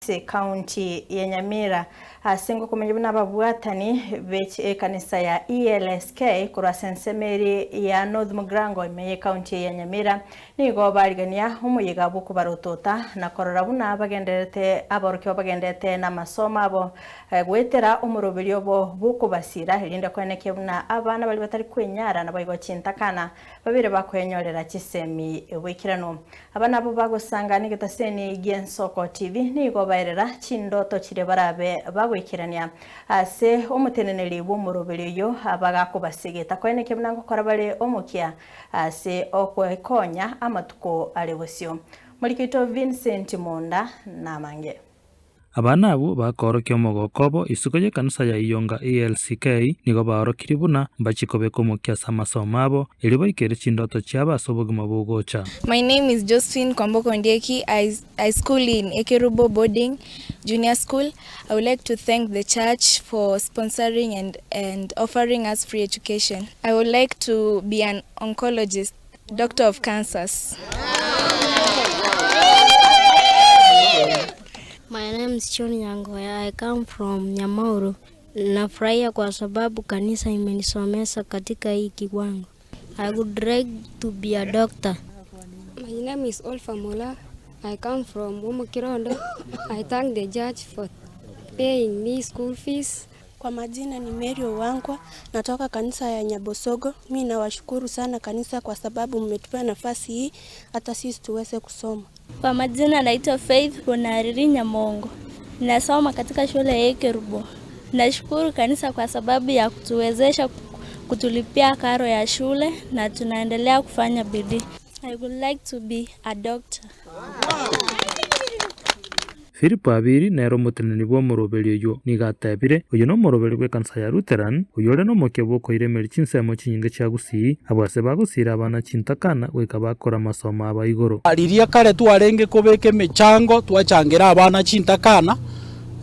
Ase ekaunti ya Nyamira ase ngokomanya buna ababwatani be ekanisa ya ELSK korwa ase ensemo eria ya North Mugirango ime y'ekaunti eye ya Nyamira nigo barigania omoyega bw'okobarotota na korora buna bagendererete aborokigwa bagendererete namasomo abo goetera omoroberio obo bw'okobasira erinde koenekia buna abana baria batari kwenyara naboigo chintakana babere bakwenyorera chisemi boikeranu. Aba nabwo bagosanga negetaseni gi'Ensoko TV nigo baerera chindoto chiria barabe bagoikerania ase omoteneneri bw'omoroberi oyio abagakobasegeta koenekia buna ngokora bare omokia ase okwekonya amatuko are bosio. Moriki oito Vincent Monda namange. Abana abwo bakoorokia omogoko obo isiko y'ekanisa ya Iyonga ELCK nigo baorokirie buna mbachie kobeka omokia ase amasomo abo, erio baikere chindoto chiabo ase obogima bogocha. My name is Josephine Kwamboka Ondieki, I, I school in Ekerubo Boarding Junior School. I would like to thank the church for sponsoring and, and offering us free education. I would like to be an oncologist. Doctor of cancers. My name is John Nyangoya. I come from Nyamauru. Nafurahia kwa sababu kanisa imenisomesha katika hii kiwango. I would like to be a doctor. My name is Olfa Mola. I come from Omokirondo. I thank the judge for paying me school fees. Kwa majina ni Mary Owangwa, natoka kanisa ya Nyabosogo. Mi nawashukuru sana kanisa kwa sababu mmetupea nafasi hii hata sisi tuweze kusoma. Kwa majina naitwa Faith Bonariri Nyamongo, nasoma katika shule ya Ekerubo. Nashukuru kanisa kwa sababu ya kutuwezesha kutulipia karo ya shule na tunaendelea kufanya bidii. I would like to be a doctor. Filipo Abiri nere omoteneneri bw'omoroberio oyio, nigo atebire, Oyio nomoroberio bw'ekanisa ya Lutheran, oyore nomokia bw'okoiremeria chinsemo chinyinge chia Gusii, abwo ase bagosiira abana chintakana goika bakore amasomo abo a igoro. Riria kare twarenge kobeka emechango twachangera abana chintakana,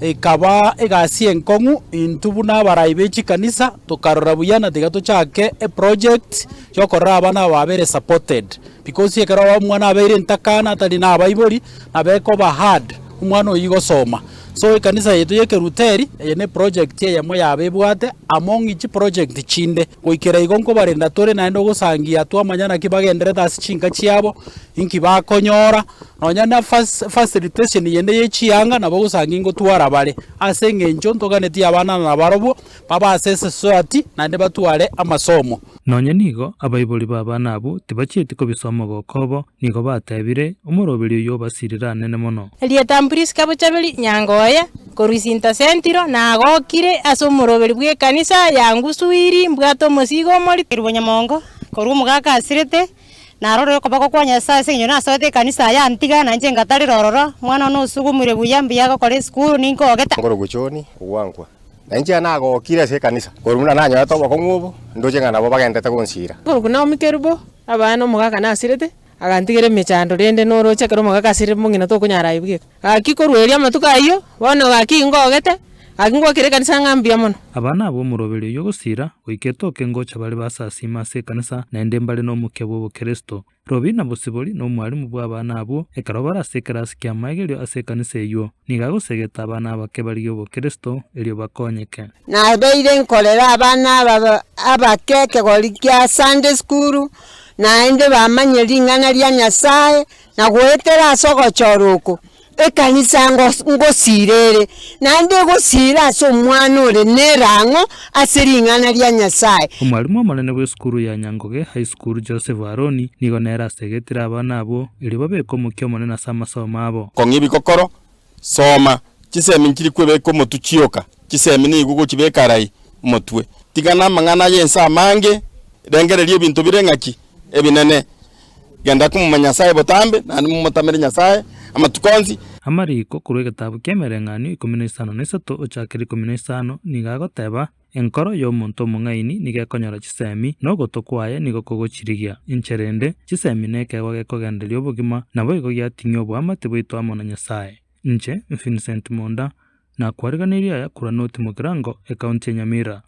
ekaba egasi enkong'u intwe buna abarai be chikanisa tokarora buya na tiga tochake eproject yokorora abana aba babere supported. Because ekero omwana abeire entakana atari na abaibori, nabo ekoba hard omwana oyio gosoma. So ekanisa yaito ya ekeruteri, eye ne project eyemo yabo ebwate among chiproject chinde. Goikera igo nkobarenda tore naende ogosangia twamanya naki bagenderete ase chinka chiabo, inki bakonyora, nonya na facilitation yende ye chianga nabo ogosangia ngotwara bare. Ase eng'encho ntoganetie abana nabarobwo, babe ase esociety naende batware amasomo. Nonya nigo abaibori b'abana abwo tibachieti kobisa omogoko obo, nigo batebire, Omoroberi oyio obasirire anene mono. Erieta Prisca Bochaberi Nyangoya, korwa Isinta Sentiro, nagokire ase omoroberi bw'ekanisa ya Ngusuiri, mbwate omosigo omorito. Kerubo Nyamongo, korwa omogaka asirete, narorire okoboko kwa Nyasae ase eng'encho nasoete ekanisa aye antiga, nainche ngatarera ororo, omwana one osugumire buya, mbuya agokora esukuru, ninkogete. Nkorokwa John Ogwankwa. Na inche nagokire ase ekanisa, korwa buna nanyorete obokong'u obo, ndoche ng'a nabo bagenderete gonsiira. Nkorokwa Naomi Kerubo, abana omogaka nasirete, agantigera emechando rende noroche ekero omogaka asirire mong'ina tokonyara aye bweka. Gaki korwa erio amatuko ayio, bono gaki ngogete, gaki ngwakire ekanisa ng'a mbuya mono. Aba nabwo omoroberi oyio ogosiira, goika etoke ngocha bare basasiime ase ekanisa, naende mbare nomokia bw'obokeresito. Robina Bosibori nomwalimu bw'abana abwo ekero bare ase ekerasi ki'amaegerio ase ekanisa eyio, nigo agosegeta abana abake barigie obokeresito erio bakonyeke. Nabeire nkorera abana aba abake ekegori kia Sunday school, naende bamanye ring'ana ria Nyasaye, na goetera ase ogochora oko, Ekanisa ngosiira ere, naende egosiira ase omwana ore nerang'o ase ring'ana ria Nyasae. Omwalimu omonene bw'esukuru ya Nyangoge High School Joseph Aroni nigo nere asegetire abana abwo erio babeke omokia omonene ase amasomo abo. Kong'a ebikokoro, soma, chisemi nchiri kwebeka omotwe chioka, chisemi nigo ogochibeka arai omotwe. Tigana amang'ana ay'ense amange, rengereria ebinto bire ng'aki? Ebinene. Genda komomanya Nyasae botambe, naende momotamere Nyasae amatuko onsi. Amariko korwa egetabu ki'Emereng'anio 13 ochakere 15 nigo agoteba, Enkoro y'omonto omong'aini nigo ekonyora chisemi, na ogoto kwaye nigo kogochirigia. Enchera ende, chisemi nekeegwa gekogendereria obogima, naboigo giating'ia oboamate bwaito amo na Nyasae. Inche, Vincent Monda, nakwariganirie aya korwa North Mugirango, Ekaunti ya Nyamira.